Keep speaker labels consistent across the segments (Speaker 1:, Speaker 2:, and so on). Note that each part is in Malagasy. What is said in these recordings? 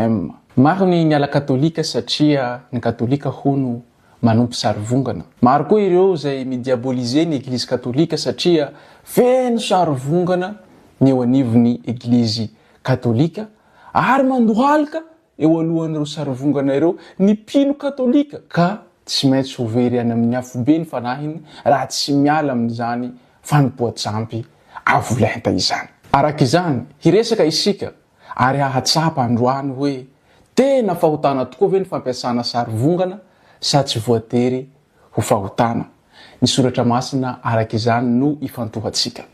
Speaker 1: FCM. Maro ny niala katolika satria ny katolika hono manompo sarivongana. Maro koa ireo izay mi-diaboliser ny eglizy katolika satria feno sarivongana ny eo anivon'ny eglizy katolika ary mandohalika eo alohan'ireo sarivongana ireo ny mpino katolika ka tsy maintsy ho very any amin'ny afobe ny fanahiny raha tsy miala amin'izany fanompoan-tsampy avo lenta izany. Araka izany, hiresaka isika ary hahatsapa androany hoe tena fahotana tokoa ve ny fampiasana sarivongana sa tsy voatery ho fahotana. Ny soratra masina araka izany no ifantohantsika.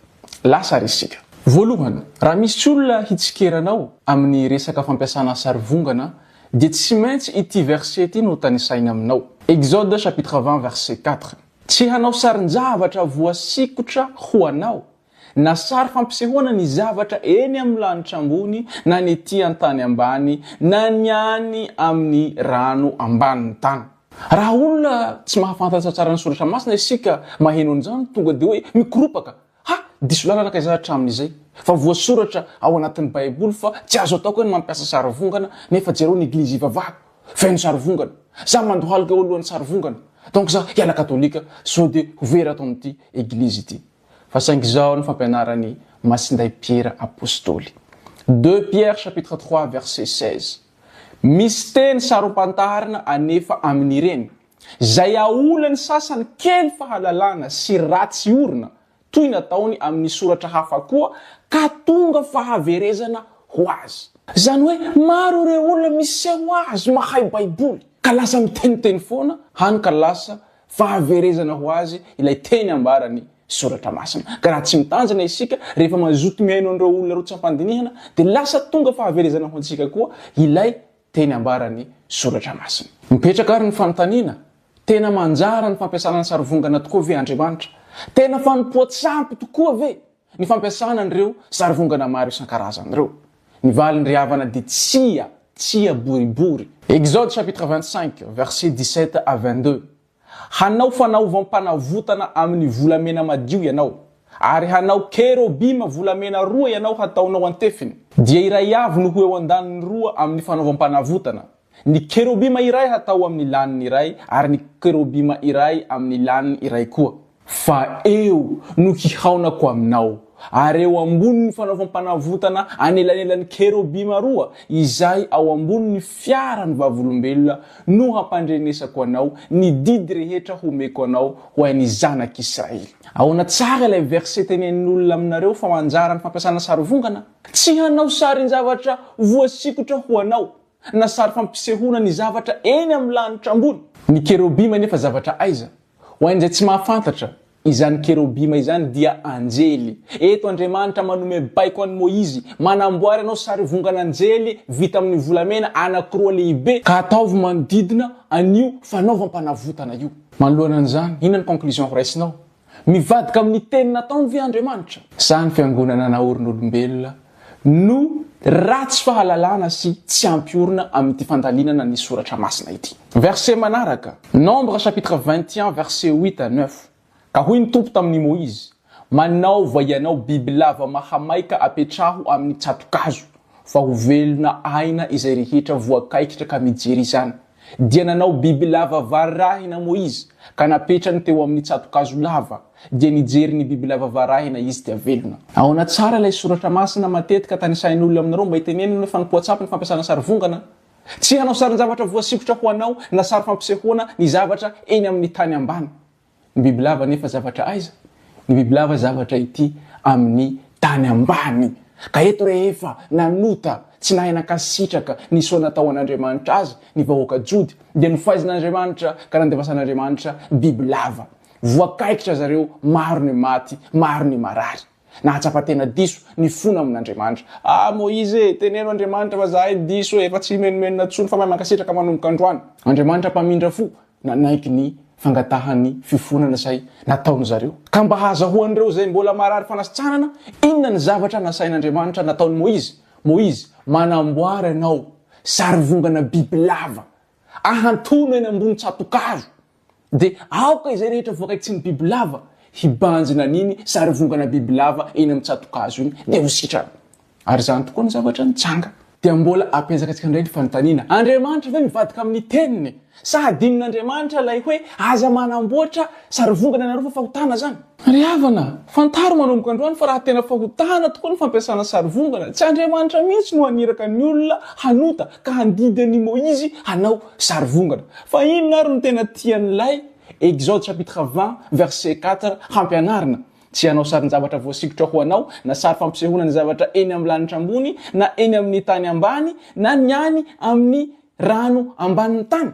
Speaker 1: Lasa ary isika. Voalohany, raha misy olona hitsikera anao amin'ny resaka fampiasana sarivongana dia tsy maintsy ity verset ity no tanisaina aminao. Exode chapitre 20 verset 4. Tsy hanao sarin-javatra voasikotra ho anao, na sary fampisehoana ny zavatra eny amin'ny lanitra ambony, na ny ety an-tany ambany, na ny any amin'ny rano ambanin'ny tany. Raha olona tsy mahafantatra tsara ny soratra masina isika maheno an'izany tonga dia hoe mikoropaka, ha! diso lalana kay za hatramin'izay, fa voasoratra ao anatin'ny baiboly fa tsy azo atao koa ny mampiasa sarivongana nefa jereo ny eglizy ivavahako feno sarivongana, za mandohalika eo alohan'ny sarivongana, donc za hiala katolika sao dia ho very ato amin'ity eglizy ity. Fa saingy izao no fampianaran'i Masindahy Piera Apostoly. Deux Pierre chapitre 3 verset 16. Misy teny saro-pantarina anefa amin'ireny, izay aolan'ny sasany kely fahalalana sy ratsy orina, toy ny ataony amin'ny soratra hafa koa, ka tonga fahaverezana ho azy. Izany hoe maro ireo olona miseho azy mahay Baiboly, ka lasa miteniteny foana, hany ka lasa Fahaverezana ho azy ilay teny ambaran'ny Soratra Masina. Ka raha tsy mitanjona isika, rehefa mazoto mihaino an'ireo olona ireo tsy am-pandinihana, dia lasa tonga fahaverezana ho antsika koa ilay teny ambaran'ny Soratra Masina. Mipetraka àry ny fanontaniana, Tena manjara ny fampiasana ny sarivongana tokoa ve Andriamanitra? Tena fanompoan-tsampy tokoa ve ny fampiasana an'ireo sarivongana maro isan-karazany ireo? Ny valiny ry havana dia tsia, tsia boribory. Exode chapitre 25 verset 17 à 22 Hanao fanaovam-panavotana amin'ny volamena madio ianao, ary hanao kerobima volamena roa ianao hataonao an-tefiny. Dia iray avy no ho eo an-daniny roa amin'ny fanaovam-panavotana, ny kerobima iray hatao amin'ny laniny iray, ary ny kerobima iray amin'ny laniny iray koa. Fa eo no hihaonako aminao, ary eo ambonin'ny fanaovam-panavotana anelanelan'ny kerobima roa izay ao ambonin'ny fiaran'ny vavolombelona no hampandrenesako anao ny didy rehetra homeko anao ho an'ny zanak'Israely. Ahoana tsara ilay verset tenenin'olona aminareo fa manjara ny fampiasana sarivongana? Tsy hanao sarin-javatra voasikotra ho anao, na sary fampisehoana ny zavatra eny amin'ny lanitra ambony. Ny kerobima anefa zavatra aiza? Ho an'izay tsy mahafantatra, izany kerobima izany dia anjely. Eto Andriamanitra manome baiko an'i Moizy, Manamboara ianao sarivongan'anjely vita amin'ny volamena anankiroa lehibe, ka ataovy manodidina an'io fanaovam-panavotana io. Manoloana an'izany, inona ny conclusion horaisinao? Mivadika amin'ny teny nataony ve Andriamanitra? Sa ny fiangonana naorin'olombelona no ratsy fahalalana sy tsy ampy orina amin'ity fandalinana ny soratra masina ity? Verset manaraka, Nombres chapitre 21 verset 8 à 9, Ka hoy ny Tompo tamin'i Moizy, Manaova ianao bibilava mahamay ka apetraho amin'ny tsato-kazo, fa ho velona aina izay rehetra voakaikitra ka mijery izany. Dia nanao bibilava varahina Moizy, ka napetrany teo amin'ny tsato-kazo lava, dia nijery ny bibilava varahina izy dia velona. Ahoana tsara ilay soratra masina matetika tanisain'olona aminareo mba hitenenana hoe fanompoan-tsampy ny fampiasana sarivongana? Tsy hanao sarin-javatra voasikotra ho anao na sary fampisehoana ny zavatra eny amin'ny tany ambany. Ny bibilava anefa zavatra aiza? Ny bibilava zavatra ety amin'ny tany ambany. Ka eto rehefa nanota, tsy nahay nankasitraka ny soa natao an'Andriamanitra azy ny vahoaka Jody, dia nofaizin'Andriamanitra ka nandefasan'Andriamanitra bibilava. Voakaikitra zareo, maro ny maty, maro ny marary. Nahatsapa tena diso, nifona amin'Andriamanitra. Ah Moizy e, teneno Andriamanitra fa zahay diso e, efa tsy himenomenona intsony fa mahay mankasitraka manomboka androany. Andriamanitra mpamindra fo, nanaiky ny fangatahan'ny fifonana izay nataon zareo. Ka mba hahazahoan'ireo izay mbola marary fanasitranana, inona ny zavatra nasain'Andriamanitra nataon'i Moizy? Moizy, manamboara ianao sarivongana bibilava, ahantono eny ambony tsato-kazo, dia aoka izay rehetra voakaikitry ny bibilava hibanjina an'iny sarivongana bibilava eny amin'ny tsato-kazo iny, dia ho sitrana. Ary izany tokoa ny zavatra nitranga. Dia mbola apetsakatsika indray ny fanontaniana, Andriamanitra ve mivadika amin'ny teniny? Sa hadinon'Andriamanitra ilay hoe aza manamboatra sarivongana ianareo fa fahotana izany? Ry havana, fantaro manomboka androany fa raha tena fahotana tokoa ny fampiasana sarivongana, tsy Andriamanitra mihitsy no haniraka ny olona hanota ka handidy an'i Moizy hanao sarivongana. Fa inona ary no tena tian'ilay Exode chapitre 20 verset 4 hampianarina? Tsy hanao sarin-javatra voasikotra ho anao, na sary fampisehoana ny zavatra eny amin'ny lanitra ambony, na eny amin'ny tany ambany, na ny any amin'ny rano ambanin'ny tany.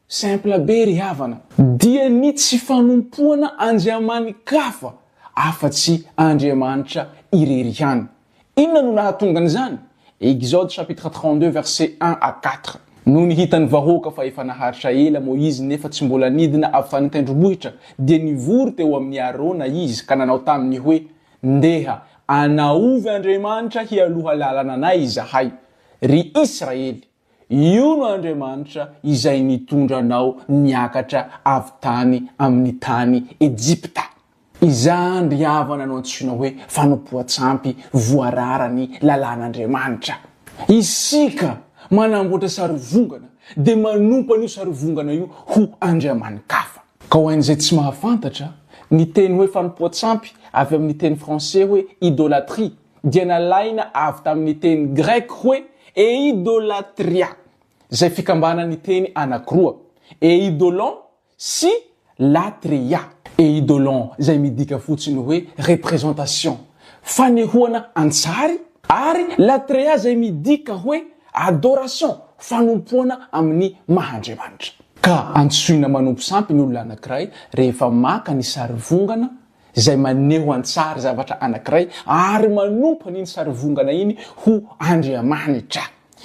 Speaker 1: Simple be ry havana. Dia ny tsy fanompoana andriamani-kafa afa-tsy Andriamanitra irery ihany. Inona no nahatonga an'izany? Exode chapitre 32 verset 1 à 4. Nony hitan'ny vahoaka fa efa naharitra ela Moizy nefa tsy mbola nidina avy tany an-tendrombohitra, dia nivory teo amin'i Arona izy ka nanao taminy hoe, Ndeha, anaovy andriamanitra hialoha lalana anay izahay, ry Israely! Io no Andriamanitra izay nitondra anao niakatra avy tany amin'ny tany Ejipta. Izany ry havana no antsoina hoe fanompoan-tsampy voararan'ny lalàn'Andriamanitra. Isika manamboatra sarivongana dia manompo an'io sarivongana io ho andriamani-kafa. Ka ho an'izay tsy mahafantatra, ny teny hoe fanompoan-tsampy avy amin'ny teny français hoe idolatrie dia nalaina avy tamin'ny teny grec hoe eidolatria, izay fikambanan'ny teny anankiroa, eidolon sy latria. Eidolon izay midika fotsiny hoe représentation, fanehoana an-tsary, ary latria izay midika hoe adoration, fanompoana amin'ny maha Andriamanitra. Ka antsoina manompo sampy ny olona anankiray rehefa maka ny sarivongana izay maneho an-tsary zavatra anankiray ary manompo an'iny sarivongana iny ho andriamanitra.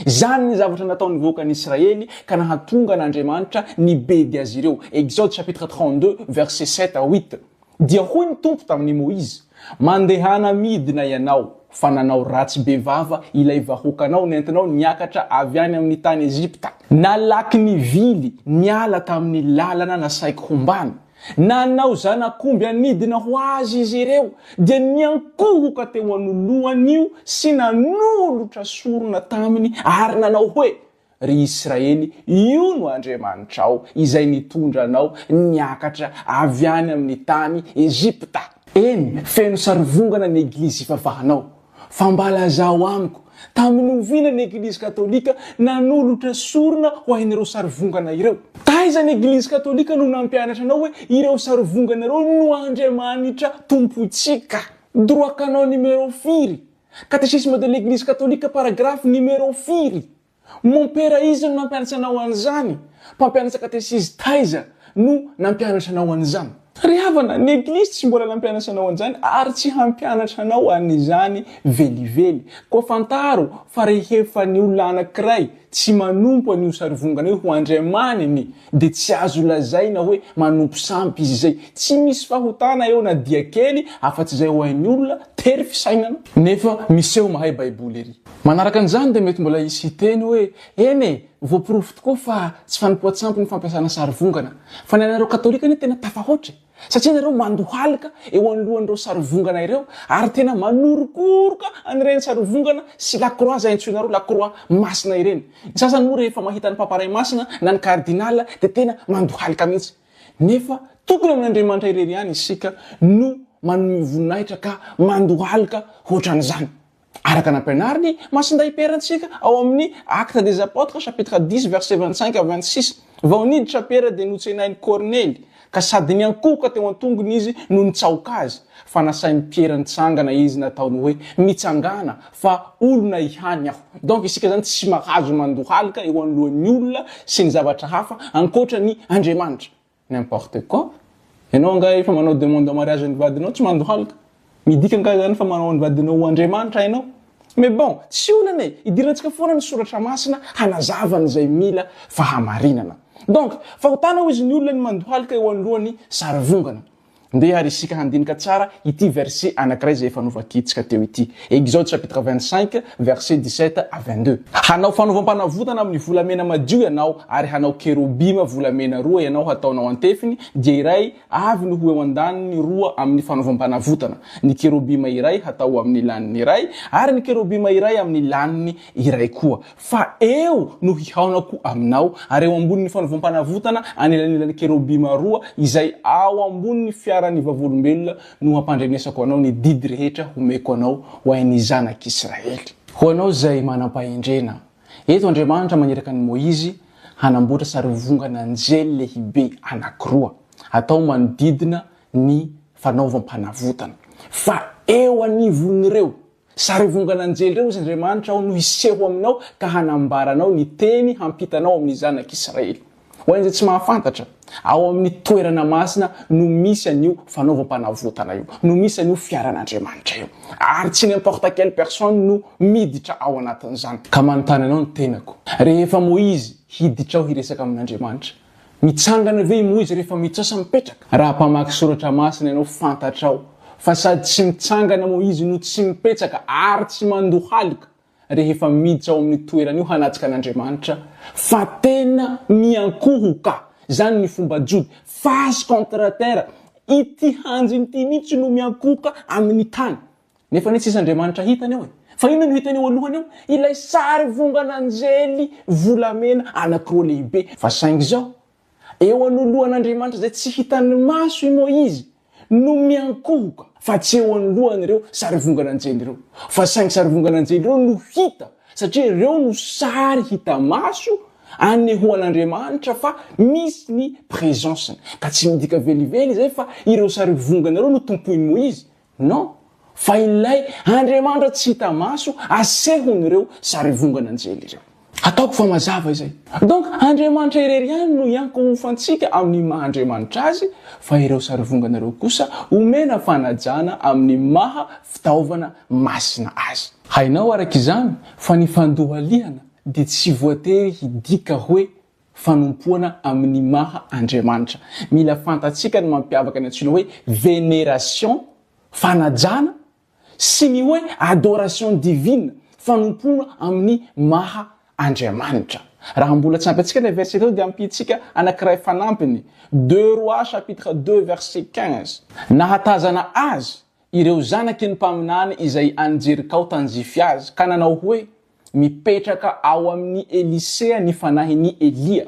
Speaker 1: Izany ny zavatra nataon'ny vahoakan'i Israely ka nahatonga an'Andriamanitra nibedy azy ireo. Exode chapitre 32 verset 7 à 8. Dia hoy ny Tompo tamin'i Moizy, Mandehana midina ianao, fa nanao ratsy bevava ilay vahoakanao nentinao niakatra avy any amin'ny tany Egypta. Nalaky nivily niala tamin'ny lalana nasaiko hombany. Nanao zanak'omby anidina ho azy izy ireo, dia niankohoka teo anoloan'io sy nanolotra sorona taminy ary nanao hoe, Ry Israely, io no Andriamanitrao, izay nitondra anao niakatra avy any amin'ny tany Egypta. Eny, feno sarivongana ny eglizy ivavahanao. Fa mba lazao amiko, tamin'ny oviana ny Eglizy Katolika nanolotra sorona ho an'ireo sarivongana ireo? Taiza ny Eglizy Katolika no nampianatra anao hoe ireo sarivongana ireo no Andriamanitra Tompontsika? Droit canon numéro firy? Catéchisme de l'Eglise catholique paragraphe numéro firy? Mompera iza no nampianatra anao an'izany? Mpampianatra katesizy taiza no nampianatra anao an'izany? Ry havana, ny Eglizy tsy mbola nampianatra anao an'izany ary tsy hampianatra anao an'izany velively. Koa fantaro fa rehefa ny olona anankiray tsy manompo an'io sarivongana io ho andriamaniny dia tsy azo lazaina hoe manompo sampy izy izay. Tsy misy fahotana eo na dia kely afa-tsy izay ho hain'ny olona tery fisainana nefa miseho mahay baiboly ery. Manaraka an'izany dia mety mbola hisy hiteny hoe, eny e, voaporofo tokoa fa tsy fanompoan-tsampy ny fampiasana sarivongana. Fa ny anareo katolika anie tena tafahoatra e! Satria nareo mandohalika eo anoloan'ireo sarivongana ireo ary tena manorokoroka an'ireny sarivongana sy lakroa izay antsoinareo lakroa masina ireny. Ny sasany moa rehefa mahita ny Papa Ray Masina na ny Kardinal dia tena mandohalika mihitsy. Nefa tokony amin'Andriamanitra irery ihany isika no manome voninahitra ka mandohalika hoatran'izany. Araka nampianarin'i Masindahy Piera antsika ao amin'ny Actes des Apôtres chapitre 10 verset 25 à 26, Vao niditra Piera dia notsenain'i Kornely, ka sady niankohoka teo an-tongony izy no nitsaoka azy, fa nasain'i Piera nitsangana izy nataony hoe, Mitsangàna, fa olona ihany aho. Donc isika zany tsy mahazo mandohalika eo anoloan'ny olona sy ny zavatra hafa ankoatra ny Andriamanitra. N'importe quoi! Ianao angaha efa manao demande en mariage ny vadinao tsy mandohalika? Midika angaha izany fa manao ny vadinao ho Andriamanitra ianao? Mais bon, tsy olana e! Idirantsika foana ny soratra masina hanazava an'izay mila fahamarinana. Donc, fahotana hozy ny olona ny mandohalika eo anoloan'ny sarivongana. Ndeha ary isika handinika tsara ity verset anankiray izay efa novakintsika teo ity. Exode chapitre 25, verset 17 à 22. Hanao fanaovam-panavotana amin'ny volamena madio ianao, ary hanao kerobima volamena roa ianao hataonao an-tefiny, dia iray avy no ho eo an-daniny roa amin'ny fanaovam-panavotana, ny kerobima iray hatao amin'ny laniny iray, ary ny kerobima iray amin'ny laniny iray koa. Fa eo no hihaonako aminao, ary eo ambonin'ny fanaovam-panavotana anelanelan'ny kerobima roa izay ao ambonin'ny fiaran'ny vavolombelona no hampandrenesako anao ny didy rehetra homeko anao ho ain'ny zanak'Israely. Ho anao izay manam-pahendrena, eto Andriamanitra maniraka an'i Moizy hanamboatra sarivongan'anjely lehibe anankiroa, atao manodidina ny fanaovam-panavotana. Fa eo anivon'ireo Sarivongan'anjely ireo izy Andriamanitra aho no hiseho aminao ka hanambara anao ny teny hampita anao amin'ny zanak'Israely. Ho an'izay tsy mahafantatra, ao amin'ny toerana masina no misy an'io fanaovam-panavotana io, no misy an'io fiaran'Andriamanitra io. Ary tsy n'importe quelle personne no miditra ao anatin'izany. Ka manontany anao ny tenako, rehefa Moizy hiditra ao hiresaka amin'Andriamanitra, Mitsangana ve i Moizy rehefa miditra sa mipetraka? Raha mpamaky soratra masina ianao fantatrao fa sady tsy mitsangana Moizy no tsy mipetraka ary tsy mandohalika rehefa miditra ao amin'io toerana io hanatrika an'Andriamanitra fa tena miankohoka. Izany ny fomba jody. Face contre terre. Ity hanjiny ity mihitsy no miankohoka amin'ny tany. Nefa anie tsisy Andriamanitra hitany eo e! Fa inona no hitany eo alohany eo? Ilay sary vongan'anjely volamena anankiroa lehibe. Fa saingy izao, eo anoloan'Andriamanitra izay tsy hitan'ny maso i Moizy no miankohoka, fa tsy eo anoloan'ireo sary vongan'anjely ireo. Fa saingy sary vongan'anjely ireo no hita, satria ireo no sary hita maso anehoan'Andriamanitra fa misy ny présence-ny. Ka tsy midika velively izay fa ireo sary vongana ireo no tompoin'i Moizy. Non, fa ilay Andriamanitra tsy hita maso asehon'ireo sarivongan'anjely ireo. Ataoko fa mazava izay. Donc Andriamanitra irery ihany no iankohofantsika amin'ny maha Andriamanitra Azy fa ireo sarivongana ireo kosa omena fanajana amin'ny maha fitaovana masina Azy. Hainao araka izany fa ny fandohalihana dia tsy voatery hidika hoe fanompoana amin'ny maha Andriamanitra. Mila fantatsika ny mampiavaka ny antsoina hoe vénération, fanajana, sy ny hoe adoration divine, fanompoana amin'ny maha Andriamanitra. Raha mbola tsy ampy antsika ilay verset teo dia ampiantsika anankiray fanampiny, Deux Rois chapitre 2 verset 15. Nahatazana azy ireo zanaky ny mpaminany izay any Jerikao tanjify azy, ka nanao hoe, Mipetraka ao amin'i Elisea ny fanahin'i Elia.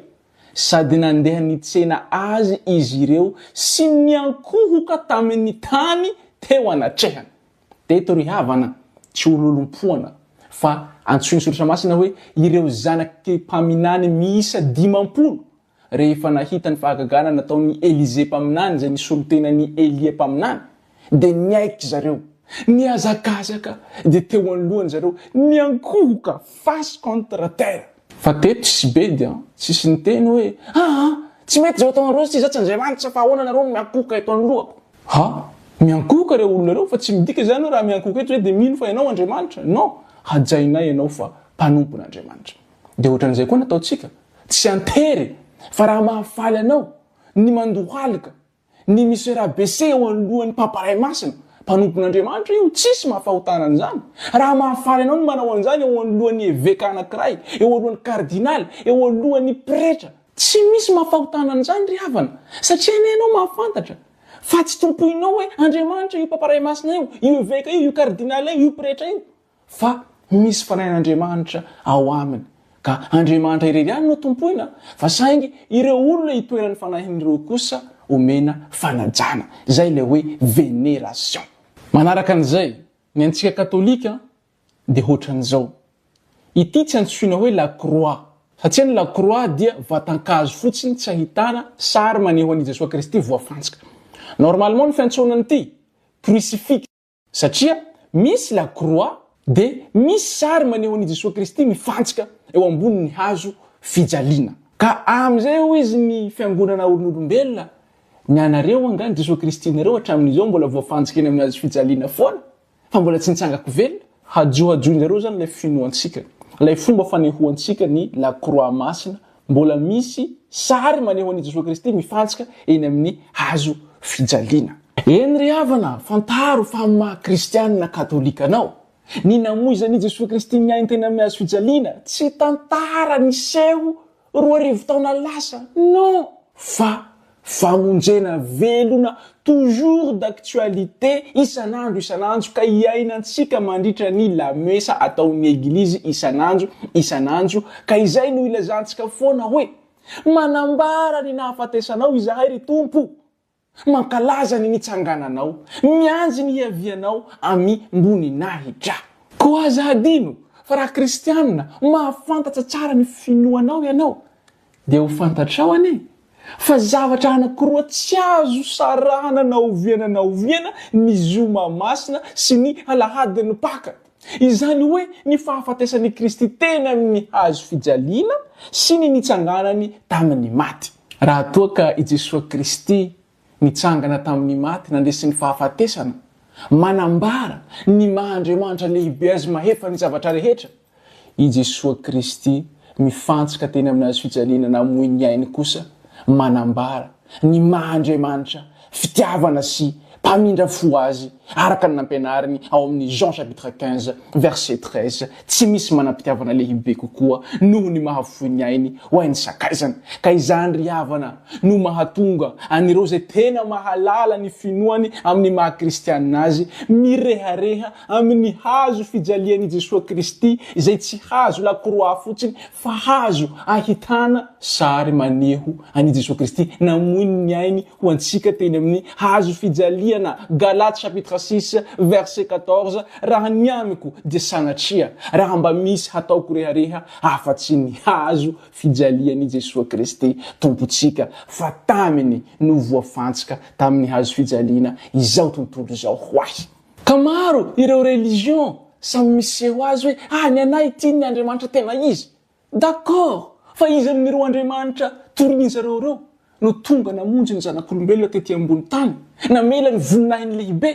Speaker 1: Sady nandeha nitsena azy izy ireo sy niankohoka tamin'ny tany teo anatrehany. Teto ry havana, tsy ololompoana, fa antsoin'ny Soratra Masina hoe ireo zanaky mpaminany miisa 50 Rehefa nahita ny fahagagana nataon'i Elize mpaminany izay nisolo tena an'i Elia mpaminany, dia niaiky zareo. Nihazakazaka dia teo anoloany zareo, niankohoka face contre terre. Fa teto tsisy bedy an, tsisy niteny hoe, aa, tsy mety izao ataonareo ity, za tsy Andriamanitra fa ahoana nareo no miankohoka eto anoloako. Ha, miankohoka ireo olona ireo fa tsy midika izany hoe raha miankohoka eto zay dia mino fa ianao Andriamanitra. Non, hajainay ianao fa mpanompon'Andriamanitra. Dia ohatran'izay koa ny ataontsika, tsy an-tery fa raha mahafaly anao ny mandohalika, ny mi-se rabaisser eo anoloan'ny Papa Ray Masina, mpanompon'Andriamanitra io, tsisy maha fahotana an'izany. Raha mahafaly anao ny manao an'izany eo anoloan'ny eveka anankiray, eo anoloan'ny kardinaly, eo anoloan'ny pretra, tsy misy maha fahotana an'izany ry havana, satria anie ianao mahafantatra fa tsy tompoinao hoe Andriamanitra io Papa Ray Masina io, io eveka io, io kardinaly io, io pretra io. Fa misy fanahin'Andriamanitra ao aminy. Ka Andriamanitra irery ihany no tompoina, fa saingy ireo olona itoeran'ny fanahiny ireo kosa omena fanajana. Izay ilay hoe vénération. Manaraka an'izay, ny antsika katolika dia hoatran'izao. Ity tsy antsoina hoe la croix, satria ny la croix dia vatan-kazo fotsiny tsy ahitana sary maneho an'i Jesoa Kristy voafantsika. Normalement ny fiantsoana an'ity, crucifix. Satria misy la croix de misy sary maneho an'i Jesoa Kristy mifantsika eo ambonin'ny hazo fijaliana. Ka amin'izay hoy izy ny fiangonana orin'olombelona, ny anareo angaha ny Jesoa Kristinareo hatramin'izao mbola voafantsika eny amin'ny hazo fijaliana foana fa mbola tsy nitsangako velona? Hajohajoinareo zany ilay finoantsika, ilay fomba fanehoantsika ny la croix masina Mbola misy sary maneho an'i Jesoa Kristy mifantsika eny amin'ny hazo fijaliana. Eny ry havana, fantaro fa amin'ny maha kristianina katolika anao, ny namoizan'i Jesoa Kristy ny ainy teny amin'ny hazo fijaliana tsy tantara niseho 2000 taona lasa, non! Fa famonjena velona toujours d'actualité isan'andro isan'andro ka iainantsika mandritra ny lamesa ataon'ny Eglizy isan'andro isan'andro ka izay no ilazantsika foana hoe, Manambara ny nahafatesanao izahay ry Tompo! Mankalaza ny nitsangananao, mianjy ny hiavianao amim-boninahitra. Koa aza hadino fa raha kristianina mahafantatsa tsara ny finoanao ianao, dia ho fantatrao anie fa zavatra anankiroa tsy azo sarahana na oviana na oviana ny zoma masina sy ny alahadin'ny Paka. Izany hoe ny fahafatesan'i Kristy teny amin'ny hazo fijaliana sy ny nitsanganany tamin'ny maty. Raha toa ka i Jesoa Kristy nitsangana tamin'ny maty nandresy ny fahafatesana, manambara ny maha Andriamanitra lehibe Azy mahefa ny zavatra rehetra, i Jesoa Kristy mifantsika teny amin'ny hazo fijaliana namoy ny ainy kosa manambara ny maha Andriamanitra fitiavana sy mpamindra fo Azy araka ny nampianariny ao amin'ny Jean chapitre 15 verset 13, Tsy misy manam-pitiavana lehibe kokoa noho ny mahafoy ny ainy ho ain'ny sakaizany. Ka izany ry havana no mahatonga an'ireo izay tena mahalala ny finoany amin'ny maha kristianina azy mirehareha amin'ny hazo fijalian'i Jesoa Kristy izay tsy hazo lakroa fotsiny fa hazo ahitana sary maneho an'i Jesoa Kristy namoy ny ainy ho antsika teny amin'ny hazo fijaliana, Galates chapitre 6 verset 14, raha ny amiko dia sanatria raha mba misy hataoko rehareha afa-tsy ny hazo fijalian'i Jesoa Kristy Tompontsika fa taminy no voafantsika tamin'ny hazo fijaliana izao tontolo izao ho ahy. Ka maro ireo religion samy miseho azy hoe ah ny anay ity ny Andriamanitra tena izy. D'accord! Fa iza amin'ireo Andriamanitra torian'izareo ireo no tonga namonjy ny zanak'olombelona tety ambony tany, namela ny voninahiny lehibe,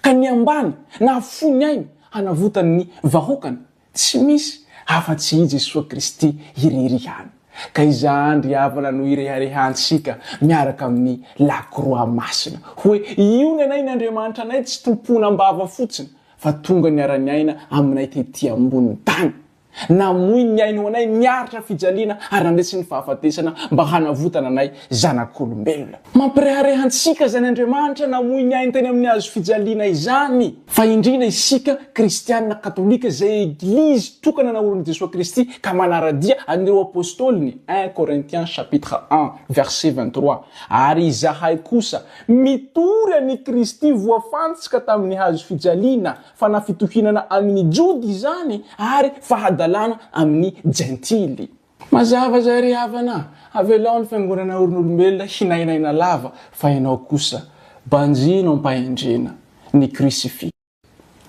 Speaker 1: ka niambany, nahafoy ny ainy hanavotany ny vahoakany? Tsy misy afa-tsy i Jesoa Kristy irery ihany. Ka izany ry havana no ireharehantsika miaraka amin'ny Lakroa Masina, hoe io ny anay ny Andriamanitra anay tsy tompoina am-bava fotsiny, fa tonga niara-niaina aminay tety ambony tany. Namoy ny ainy ho anay, niaritra fijaliana ary nandresy ny fahafatesana mba hanavotana anay zanak'olombelona. Mampirehareha antsika izany Andriamanitra namoy ny ainy teny amin'ny hazo fijaliana izany. Fa indrindra isika kristiana katolika izay Eglizy tokana naorin'i Jesoa Kristy ka manara-dia an'ireo Apostoliny, un Corinthiens chapitre un verset 23, ary izahay kosa mitory an'i Kristy voafantsika tamin'ny hazo fijaliana, Fanafitohinana amin'ny Jody izany ary fahadalana amin'ny Jentily. Mazava izay ry havana a! Avelao ny fiangonana orin'olombelona hinainaina lava fa ianao kosa banjino am-pahendrena ny crucifix.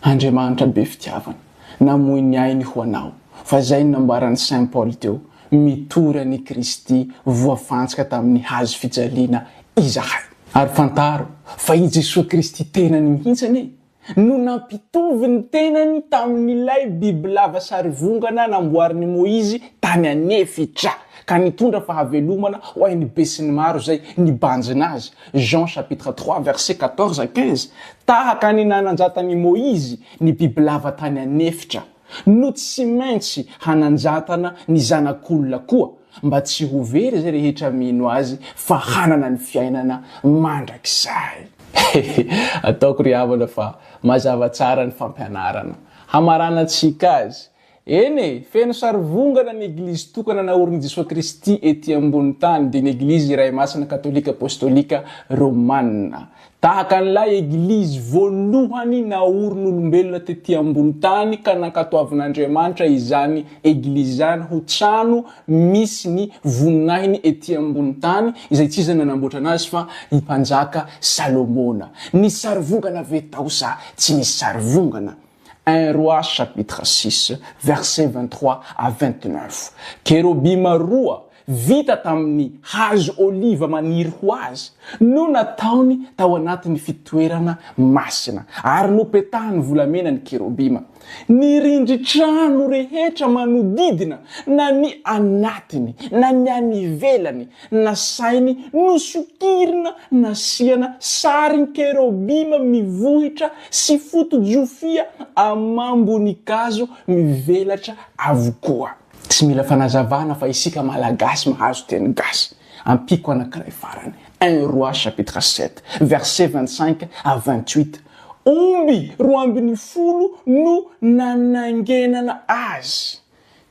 Speaker 1: Andriamanitra be fitiavana namoy ny ainy ho anao fa izay no nambaran'i Saint Paul teo, mitory an'i Kristy voafantsika tamin'ny hazo fijaliana izahay. Ary fantaro fa i Jesoa Kristy tenany mihitsy anie no nampitovy ny tenany tamin'ilay bibilava sarivongana namboarin'i Moizy tany an'efitra, ka nitondra fahavelomana ho ain'ny besinimaro izay nibanjina azy, Jean chapitre 3 verset 14 à 15, Tahaka ny nananjatan'i Moizy ny bibilava tany an'efitra, no tsy maintsy hananjatana ny Zanak'olona koa, mba tsy ho very izay rehetra mino Azy fa hanana ny fiainana mandrakizay. Hehe, ataoko ry havana fa mazava tsara ny fampianarana. Hamaranantsika azy. Eny e, feno sarivongana ny Eglizy tokana naorin'i Jesoa Kristy ety ambony tany, dia ny Eglizy Iray Masina Katolika Apostolika Romana. Tahaka an'ilay Eglizy voalohany naorin'olombelona tety ambony tany ka nankatoavin'Andriamanitra izany Eglizy izany ho trano misy ny voninahiny ety ambony tany, izay tsy iza nanamboatra anazy fa i Mpanjaka Salomona. Nisy sarivongana ve tao sa tsy nisy sarivongana? Un Rois chapitre 6 verset 23 à 29 Kerobima roa. vita tamin'ny hazo oliva maniry ho azy no nataony tao anatin'ny fitoerana masina, ary nopetahany volamena ny kerobima. Ny rindrin-trano rehetra manodidina, na ny anatiny na ny any ivelany, nasainy nosokirina nasiana sarin-kerobima mivohitra sy foto-jofia amam-boninkazo mivelatra avokoa. Tsy mila fanazavana fa isika Malagasy mahazo teny gasy. Ampiako anankiray farany, Un Rois chapitre 7, verset 25 à 28, Omby 12 no nanangenana azy.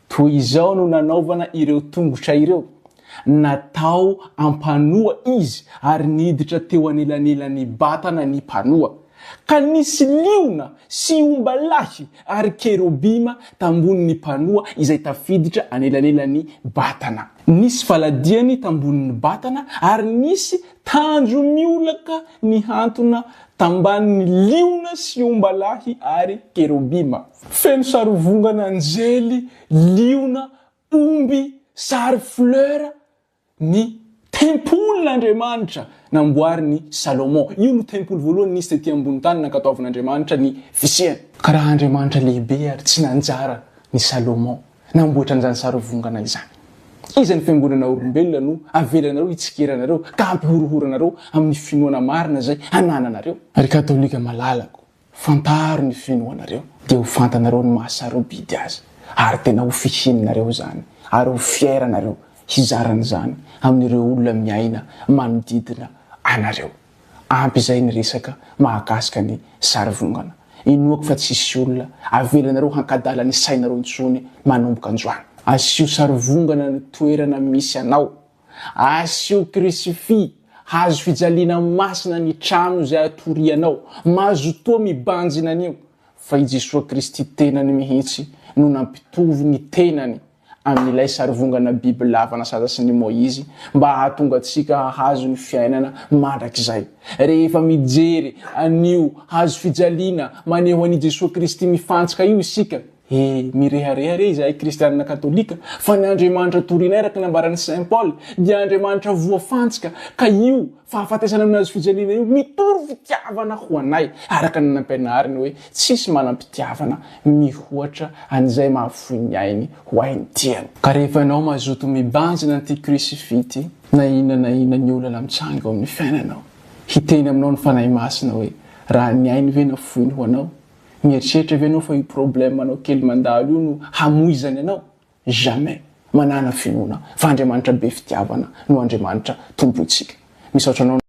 Speaker 1: Toy izao no nanaovana ireo tongotra ireo, Natao ampanoa izy ary niditra teo anelanelan'ny batana ny mpanoa. Ka nisy liona sy ombalahy ary kerobima tambonin'ny mpanoa izay tafiditra anelanelan'ny batana. Nisy faladiany tambonin'ny batana ary nisy tandro miolaka nihantona tambanin'ny liona sy ombalahy ary kerobima. Feno sarivongana anjely, liona, omby, sary fleur ny tempolin'Andriamanitra namboarin'i Salomon. Io no tempoly voalohany nisy tety ambony tany nankatoavin'Andriamanitra ny fisiany. Ka raha Andriamanitra lehibe ary tsy nanjara ny Salomon namboatra an'izany sarivongana izany. Iza ny fiangonana olombelona no avelanareo hitsikeranareo ka hampihorohoranareo amin'ny finoana marina izay anananareo? Ry katolika malalako, Fantaro ny finoanareo dia ho fantanareo ny maha sarobidy azy ary tena ho fihininareo izany ary ho fier nareo hizara an'izany amin'ireo olona miaina manodidina anareo. Ampy izay ny resaka mahakasika ny sarivongana. Inoako fa tsy hisy olona avelanareo hankadala ny sainareo intsony manomboka androany. Asio sarivongana ny toerana misy anao. Asio crucifix, hazo fijaliana masina ny trano izay atorianao. Mazotoa mibanjina an'io fa i Jesoa Kristy tenany mihitsy no nampitovy ny tenany amin'ilay sarivongana bibilava nasasasin'i Moizy mba hahatonga antsika hahazo ny fiainana mandrakizay. Rehefa mijery an'io hazo fijaliana maneho an'i Jesoa Kristy mifantsika io isika, He, mirehareha re izahay kristianina katolika fa ny Andriamanitra torinay araka ny nambaran'i Saint Paul dia Andriamanitra voafantsika ka io fahafatesana amin'ny hazo fijaliana io mitory fitiavana ho anay araka ny nampianariny hoe tsisy manam-pitiavana mihoatra an'izay mahafoy ny ainy ho ainy tiany. Ka rehefa ianao mazoto mibanjina an'ity crucifix ity na inona na inona ny olana mitranga eo amin'ny fiainanao hiteny aminao ny Fanahy Masina hoe raha ny ainy ve nafoiny ho anao Mieritreritra ve ianao fa io problème anao kely mandalo io no hamoizany anao? Jamais! Manàna finoana fa Andriamanitra be fitiavana no Andriamanitra Tompontsika. Misaotra anao.